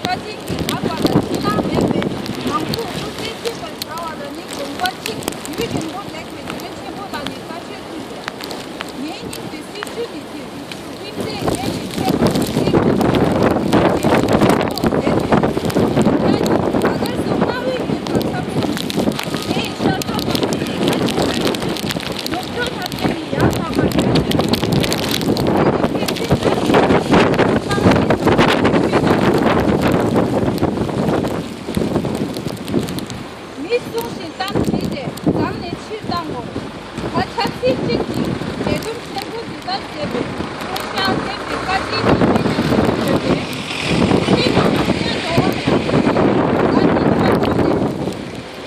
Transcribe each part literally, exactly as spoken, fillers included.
བཀའ་དྲིན་གྱིས་བདག་པ་ལ་ཕྱི་ནང་མེད་པའི་མང་པོ་སྐུ་ཚེ་མཐུན་པར་བྱ་བ་ལ་ནི་དགོངས་པ་གཅིག་ཡུན་རིང་པོ་ལེགས་པའི་དོན་ཆེན་པོ་ལ་ནི་བཀའ་ཆོས་ཀུན་ཏུ། ངའི་སྙིང་དུ་སྲི་ཞུ་ནི་དེ། སྙིང་རྗེ་ངས་ནི་ཆེ་བ་ཞིག་ཅིག་ཏུ་ཡོད་པའི་ཡུལ་གྱི་ཆོས་ཀྱི་ཐོག་ཏུ་མཛད་པའི་ད་ནི་ད་ལྟར་སོ་སྔ་བའི་ཡུལ་དང་ཚ་བོ་ནི་ངའི་ཤར་ཕྱོགས་དང་ཚུལ་གྱི་ས་ཆ་ནི་ནུབ་ཕྱོགས་ཐམས་ཅད་ནི་ཡར་ལྷག་པར་ཡར་ཆེན་པོ་ཞིག་ཡོད་པའི་ཡུལ་གྱི་ཕན་ཚུན་ལ་ནི་ཕན་ཚུན་ལ་ཡུལ་མི་དང་མི་གསུང་ཞིང་གཏམ་བྱེད་དེ་བརྫངས་ནས་ཕྱིར་བཏང་ངོ་། ད་ཆབ་སྲིད་གཅིག་གིས་འབྲེལ་སྒྲོམ་ཆེན་པོ་འདི་ལྟར་མཛད་པའི་དབུ་ཞྭ་བསྟན་པའི་བཀའ་དྲིན་ཉི་མའི་ཡང་སྲིད་ཡོད་པས། ཁྱེད་ཀྱི་ཉི་མའི་འགྲོ་བ་ཡང་སྲིད་ཀྱི་ང་ཉིད་ཆགས་ཐོག་ནས།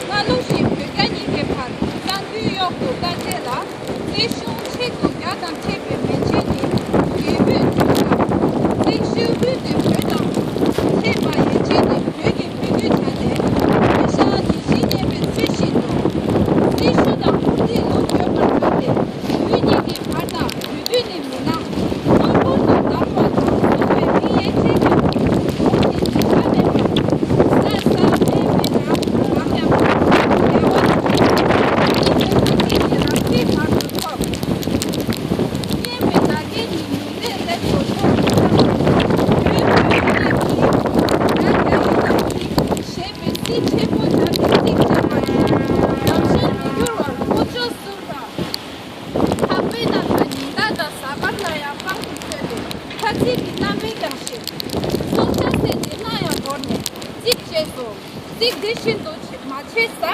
སྔ་ལོགས་ཤིག་བོད་རྒྱ་གཉིས་ཀའི་བར་གསང་འདུས་གཡོག་ཏུ་བཀའ་བསྩལ་ལ། རྩེ་གཞུང་ཆེད་དུ་རྒྱ་དང་འཕྲད་པའི་མན་ཆད་ནི་རྒྱལ་པོས་བྱུང་ལ། རྩེ་ཤོད་ཀུན་ཏུ་བོད་དང་འཕྲད་པ་ཡན་ཆད་ནི་བོད་ཀྱི་ཕུལ་དུ་བྱ་སྟེ། བོད་ཤ་ནི་གཞི་གནས་པའི་ཚུལ་བཞིན་དུ། རྩེ་ཤོད་དང་ཧོར་ཏི་ལུ་བོད་པར་བྱ་སྟེ། བོད་གཉིས་ཀྱི་བར་དང་བོད་དུས་ནི་མི་སྣང་། དམག་འཁོར་དུ་བསྡམས་པ་དང་གསོ་བའི་མི་ཡན་ཆད་ཀྱང་ཁོང་གི་བྱེད་པ་མེད་པར་ས་ས་མེད་མེད་ན་རང་ཡང་བདེ་བ་དང་ཉིད་དུ་བདག་གིས་ནི་རང་རྩེའི་བར་དུ་ཐོབ། སྙན་པའི་བདག་གིས་ནི་ཡུམ་ལས་ལེགས་སོ་ཐོབ། བོད་བོད་ཀྱི་ན་གི་རྒྱ་རྒྱ་ཡིན་ན་གི་ཞེས་པའི་རྩིས་ཆེན་པོ་བྱ་བའི་རྩིས་བྱ་བ་ཡིན། ཡང་ཤེས་མི་འགྱུར་བར་ལྷོ་ཕྱོགས་སུ། ཐག་པའི་ནང་ན་ཉི་ཟླ་དང་གཟའ་སྐར་ལ་ཡང་དཔང་དུ་མཛད་པའི་ཁ་ཚིག་གི་རྣམ་པའི་ཀྱང་ཞིག་སྲོག་ཆགས་སྲེད་དེ་སྣ་ཡང་བོར་ནས་གཅིག་བྱས་སོ། གཅིག་དེ་བཞིན་དུ་མ་བྱས་ཟབ་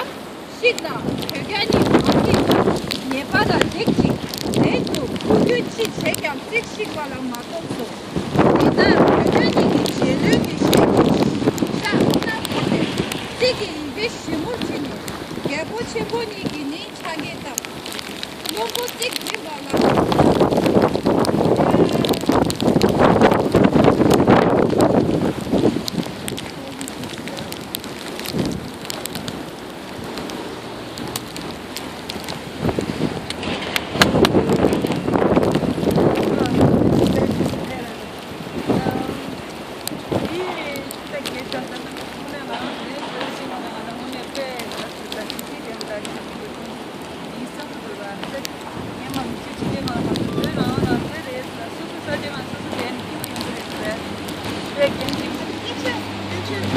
ཤིག་ན་བོད་རྒྱ་གཉིས་མ་བརྩིས་ན་ཉེས་པ་ལ་རིགས་ཅིག་ལས་དུ་ཁུ་དུས་ཅི་བྱས་ཀྱང་གཅིག་ཤིག་པ་ལ་མ་གཏོགས་སོ། དེ་ལྟར་བོད་རྒྱ་གཉིས་ཀྱི་རྗེས་ལུས་ཀྱི་ཞལ་གྱི་ཤ་སྣ་བོར་ཏེ་གཅིག་གི་ཡི་གེ་ཞིབ་མོར་བྲིས་ནས་རྒྱལ་པོ་ཆེན་པོ་གཉིས་ཀྱི་ནི། ཕྱག་འགྱེད་དང་། བློན་པོ་གཅིག་འཛིན་པ་ལ། ཡིན་གསུངས་དགོས་པ་འདི་ངས་མ་མི་ཚེ་གཅིག་ལས་མང་བ་བོད་རང་ལ་དེ་རེད་ལ་སོ་སོ་ས་ཆ་ང་སོ་སོ་ལས་ནས་སྐྱིད་པོ་ཡོང་གི་རེད་ཟེར་བས་དེ་རྒན་གཅིག་ཡ་ཡ་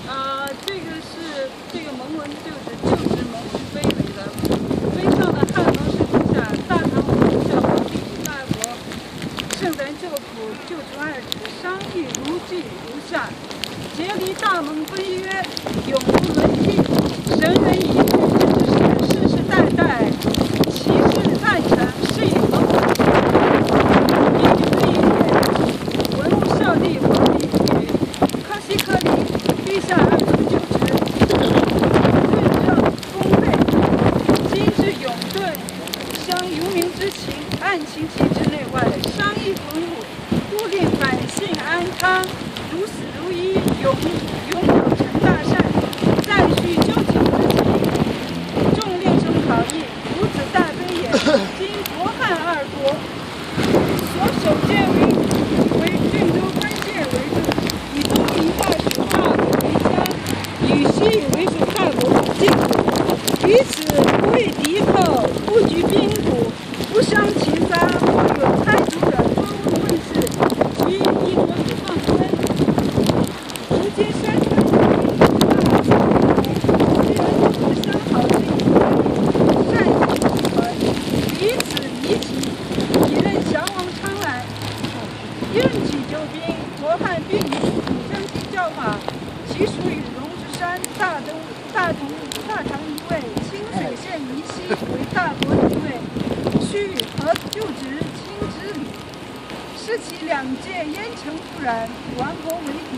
ཨ་这个是这个蒙文就是旧职蒙文碑为了，碑上的汉文是如下：大唐文武将皇帝与大国圣人旧 旧制二制，商议如计如下。节离大盟奔曰：永无伦期，神人以至之事，世世代代，其志赞成，是以蒙古。一语之言也。文武少帝皇帝与可西科尼，陛下二十九职，论政功倍，今之永顿，生愚民之情，暗情其志内外，商议同路。 故令百姓安康，如死如一，永永久成大善，暂叙旧情之情。众令声讨议，如此大悲也。今国汉二国，所守建为为郡都关键为重，以东瀛大水大国为疆，以西为属大国境，彼此不畏敌寇，不惧兵卒， 不伤其杀，或有参逐者，专问问事，其意图与放生。如今山川之民，虽然不相好之以善行之存，彼此疑其，已任降王昌来， 应举救兵，国汉并与相亲交往，其属于龙之山、大东、大同、大唐一位，清水县宜西为大国一位，去和旧职亲之礼。是其两界燕陈不染，亡国为敌，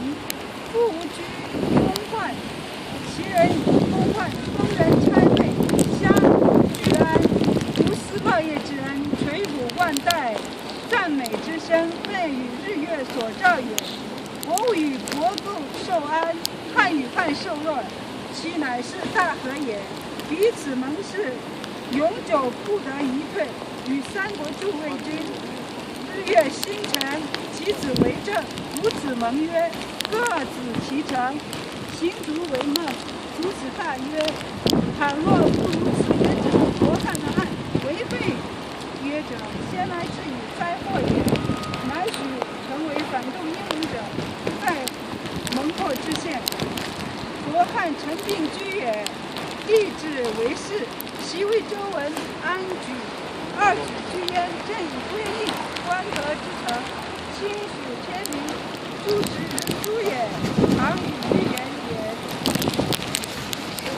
故无居公患。其人以公患，封人差位，加居安，无私报业之恩，垂古万代。 赞美之声，奋与日月所照也。国与国不受安，汉与汉受弱，其乃是大和也。彼此盟誓，永久不得一退，与三国诸位君，日月星辰，子为证，如此盟约，各执其成，行足为梦，足此大约。倘若不如此约者，罗汉的案违背约者，先来至于灾祸也，乃许成为反动英雄者，在盟国之限。罗汉陈定居也，立志为誓，其为周文安举二子居焉，正以归印官德之诚，亲许天民，诸之诸也。